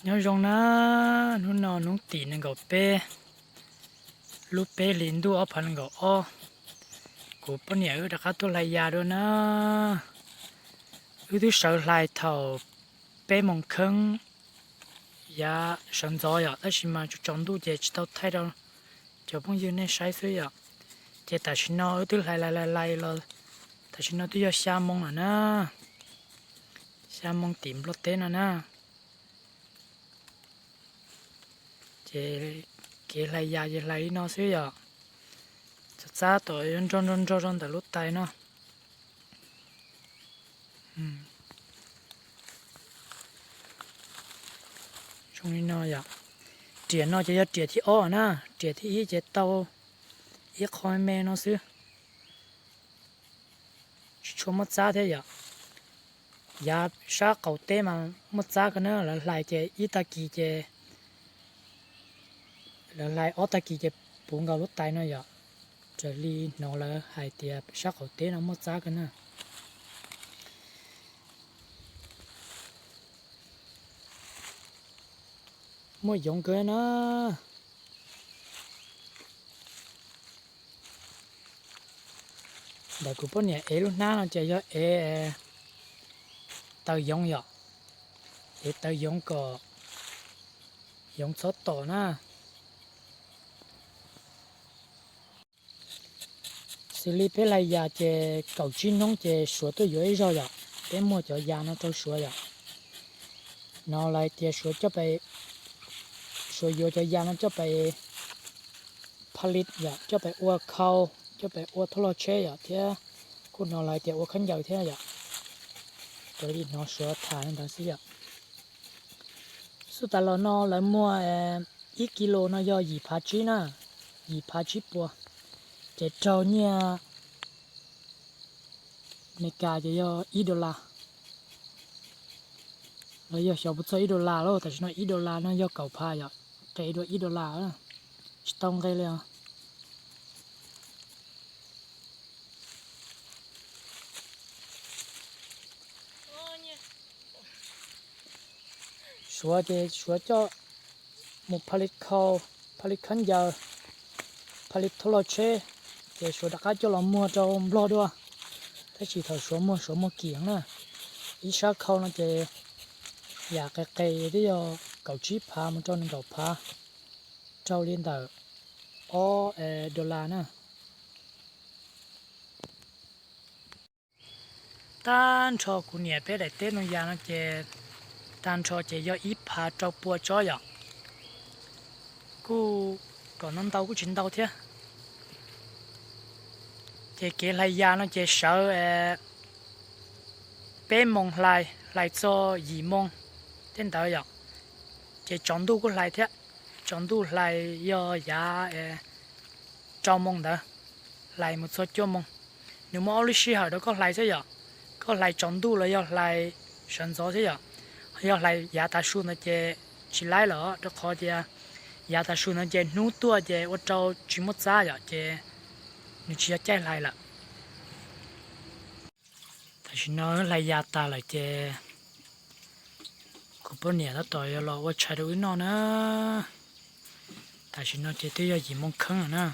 Nyob zoo na, hnub no hnub tim nees nkaum peb, lub peb hlis ntuj ob phav nees nkaum ob, kuv poj niam wb rov qab tuaj hlais yas dua na. Wb twb sawv hlais thaum peb moos kheeb yav sawv ntxov yom, tab sis mas tsaus ntuj ces tsis tau thaij rau cov phooj ywg nej saib xwb yom. Ces tam sim no wb twb hlais hlais hlais hlais los tam sim no twb yog xya moos lawm na, xya moos tim Nplog teb no na. Ces kev hlais yas ces hlais li no xwb yom. Txhob txab tom yuav nrog nrog nrog rau ntawm lub tais no. Zoo li no yom. Riam no ces yog riam thib ob na, riam thib ib ces tau ib qho me me no xwb, tsis tshua muaj txab thiab yom. Yav sab qaum teb mas muaj txab kawg na, lawv hlais ces ib tag kis ces, lawv hlais ob tag kis ces puv nkaus lub tais no yom. Raws li hnov lawv hais tias sab qaum teb no muaj txab kawg na. Muaj yoov kawg na. Ntawm kuv poj niam ev lub hnab no ces yog ev taws yoov yom, ev taws yoov kom yoov txhob tom na. Xws li peb hlais yas ces kaum tsib hnub ces Suav tuaj yuav ib zaug yom, peb muag cov yas no rau Suav yom. No lawv tias Suav coj pem, Suav yuav cov yas no coj pem phalis yom, coj pem ua khau, coj pem ua thauj log tsheb yom, thiab kuj hnov lawv tias ua khaub ncaws thiab yom. Raws li hnov Suav tham li ntawd xwb yom. Xub tas los no lawv muag ib kis lus no yog yim phav tsib na, yim phav tsib puas, ces raug nyiaj Meskas ces yog ib dollar. Los yog xyov puas txog ib dollar lauj, tam sim no ib dollar no yog kaum phav yom, qe dua ib dollar, tsis tau nqe li os. Suav ces Suav coj mus phalis khau, phalis khaub ncaws, phalis thauj log tsheb, ces Suav rov qab coj los muag rau Nplog dua. Tab sis thaum Suav muag, Suav muag kim na. Ib sab khau no ces yam qis qis twb yog kaum tsib phav mus rau nees nkaum phav, raug li ntawm ob dollar na. Tag nrho kuv niam peb daim teb ntoo yas no ces tag nrho ces yog ib phav rau pua tsob yom. Kuj kom ntau ntau kuj tsis ntau thiab. Ces kev hlais yas no ces sawv peb moos hlais, hlais txog yim moos tej ntawd yom. Ces tsaus ntuj kuj hlais thiab, tsaus ntuj hlais yog yav rau moos ntawd, hlais mus txog cuaj moos. Nws muaj ob lub sij hawm rau koj hlais xwb yom, koj hlais tsaus ntuj los yog hlais sawv ntxov xwb yom. Yog hlais yav tav su ntawd ces tsis laib lawm, rau qhov tias yav tav su ntawd ces hnub tuaj ces ua rau tsis muaj txab yom, ces nws tsis yog caij hlais lawm. Tam sim no hlais yas tas lawm ces kuv poj niam tab tom yuav los ua tshais rau wb noj na. Tam sim no ces twb yog yim moos kheeb lawm na.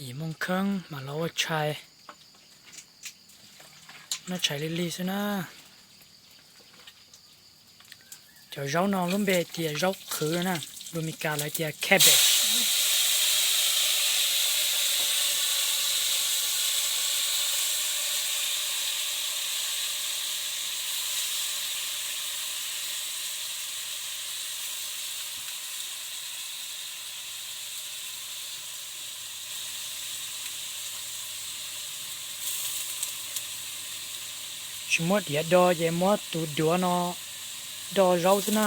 Yim moos kheeb mam los ua tshais, noj tshais lig lig xwb na. Cov zaub no lub npe tias zaub qhwv na, lus Meskas lawv tias cabbage. Tsis muab diav do ces muab tus duav no do zaub xwb na.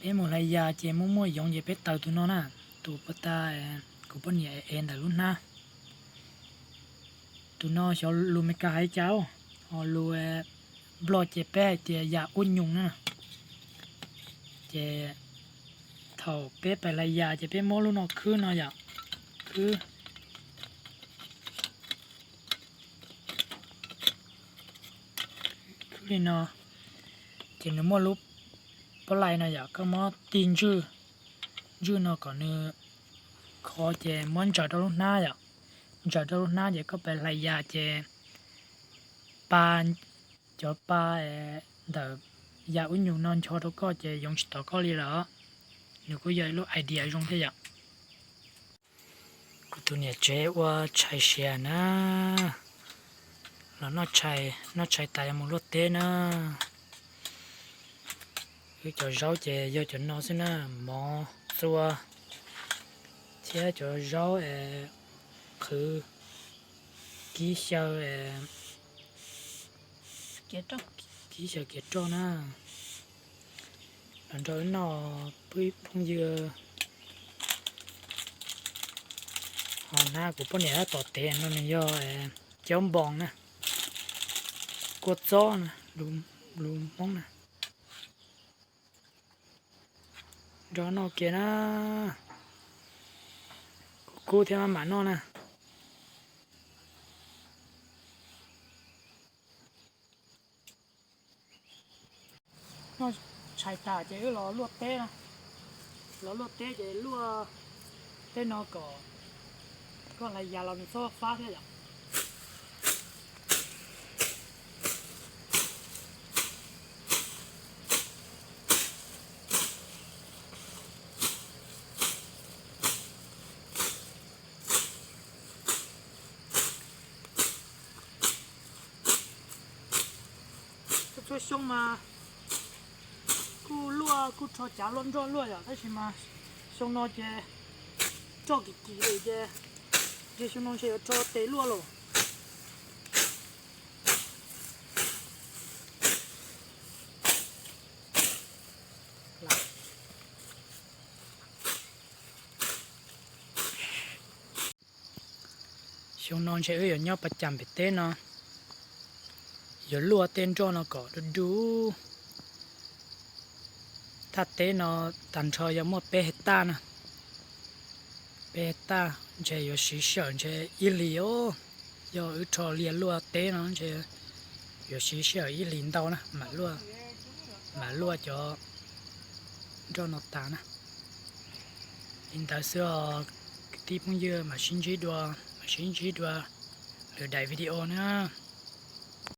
Peb mus hlais yas ces muaj muaj yoov ces peb taws tus no na, tus puag ta kuv poj niam ev ntawm lub hnab. Tus no xyov lus Meskas hais li cas, ho lus Nplog ces peb hais tias yas ub nyoos na. Ces thaum peb pais hlais yas ces peb muab lub no khwb no yom, Khwb, khwb li no, ces nws muaj lub pob lais no yom, koj muab tig ntswj, ntswj no kom nws khov ces muab ntsaws rau lub hnab yom, ntsaws rau lub hnab ces koj pab hlais yas ces pa, cov pa ntawm yas ub nyuj no ncho rau koj ces yoov tsis tau koj li lawm. Nws kuj yog ib lub idea zoo thiab yom. Kuv tus niam tsev ua tshais siav na, los noj tshais, noj tshais tas yuav mus luaj teb na. Wb cov zaub ces yog cov no xwb na, mov txua thiab cov zaub es qhwv kib xyaw, kib xyaw kiav roj na. Los nrog wb noj phooj ywg. Ho na kuv poj niam tom tev no nws yog caub npoos na, kua txob na, lus Hmoob na. Nrog noj kiag na, kub kub thiab maj mam noj na. Noj tshais tas ces wb los luaj teb na. Los luaj teb ces luaj tej no kom koj hlais yas los nws txhob fab thiab yom. Txhua xyoo mas kuj luaj, kuj rho cav luaj nroj luaj yom, tab sis mas xyoo no ces roj kim kim li ces, ces xyoo no ntshe yuav rho tes luaj lawm. Xyoo no ntshe wb yuav nyob pas cas pem teb no, yuav luaj tej nroj no kom du du. Thaj teb no tag nrho yog muaj peb hej taj na, peb hej taj ntshe yuav siv sij hawm ntshe ib hlis os. Yog wb rho liaj luaj teb no ntshe yuav siv sij hawm ib hlis ntau na, mam luaj cov nroj no tas na. Li ntawd xwb os kwv tij phooj ywg, mam sib ntsib dua, mam sib ntsib dua lwm daim video na.